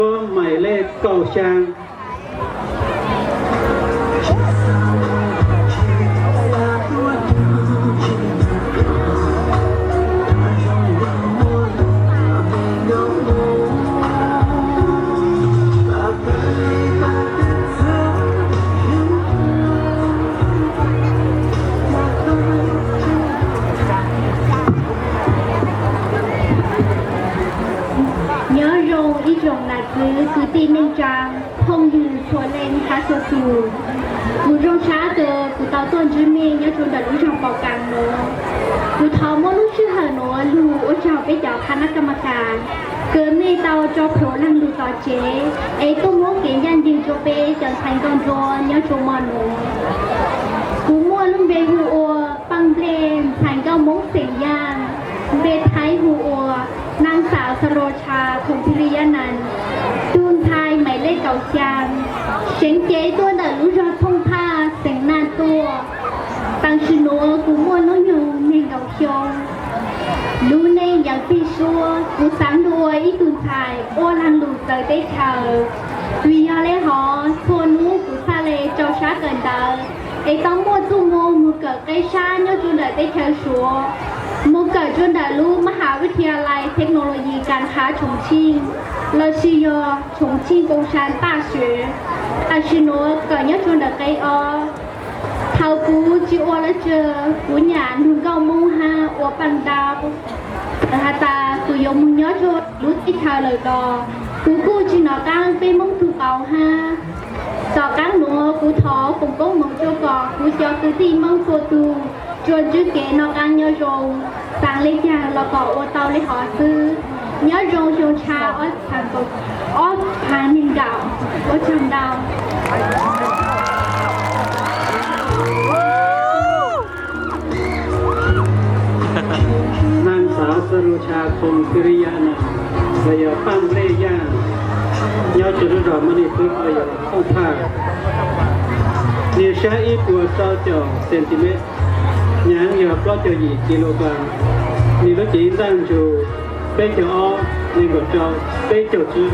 Maiv lej kaum xyaa. Nyob zoo ib tsoom nam txiv kwv tij neej tsaa, phooj ywg txhua leej hab txhua tus. Kuv zoo sab kws kuv tau tuaj ntsib mej nyob rua ntawm lub zog Pov Kas nuav. Kuv thov muab lub sij hawm nuav lug ua tsaug peb cov khab nab kam ma kas kws mej tau tso plhuav leej lug tom tsev es tuaj muab kev ncaj nceeg rua peb cov ntxhais nkauj nruab nyob rua mo nuav. Kuv muaj lub npe hu ua Paaj Nplej, ntxhais nkauj Moob xeem Yaaj. Npe Thaib hu ua Naag Saav Sa Lo Tsha Thoom Phi Li Yaj Naas. Tug ntxhais maiv lej kaum xyaa, seev cev tuaj ntawm lub zog Thooj Phaj, xeev Naj tuaj. Tam sim nuav kuv muaj hnub nyoog neeg nkaum xyoo. Lub neej yaav peg suab, kuv xaav lug ua ib tug ntxhais ua laag lug txawv teb chaws. Vim yog le hov txhua hnub kuv txhaj le rau sab kawm ntawv es tau muaj txuj moo moog kawm qeb sab nyob rua ntawm teb chaws Suav, moog kawm rua ntawm lub Maj Has Vij Thia Lais Thej Nau Lo Yis Kas Khas Tshoom Tsheej lossis yog Tshoom Tsheej Koos Sas Taj Suav. Tam sim nuav kawm nyob rua ntawm qeb ob. Thaus kuv tsi ua lawv tsawg, kuv nyam nug nkauj Moob hab ua paaj ntaub. Has tas kuv yuav moog nyob rua lub teb chaws lawm los kuv kuj tsi nov qaab peb Moob tug qauv hab. Tom qaab nuav kuv thov foom koob moov rua kom kuv cov kwv tij Moob txhua tug tsuas ntsib kev noj qaab nyob zoo, xaav le caag los kom ua tau le hov xwb. Nyob zoo xyoo tsha ob phav, ob phav neeg nkaum. Ua tsaug ntau. Naag Saav Sa Lo Tsha Thoom Phi Li Yaj Naas los yog Paaj Nplej Yaaj, nyob rua lub zog Maj Nij Pwb los yog Thooj Phaj. Nwg sab ib puas rau caum centimeter, nyaav yog plaub caug yim kilogram. Nwg lub cev ntaaj ntsug peb caug ob, neeg nkaum rau, peb caug tsib.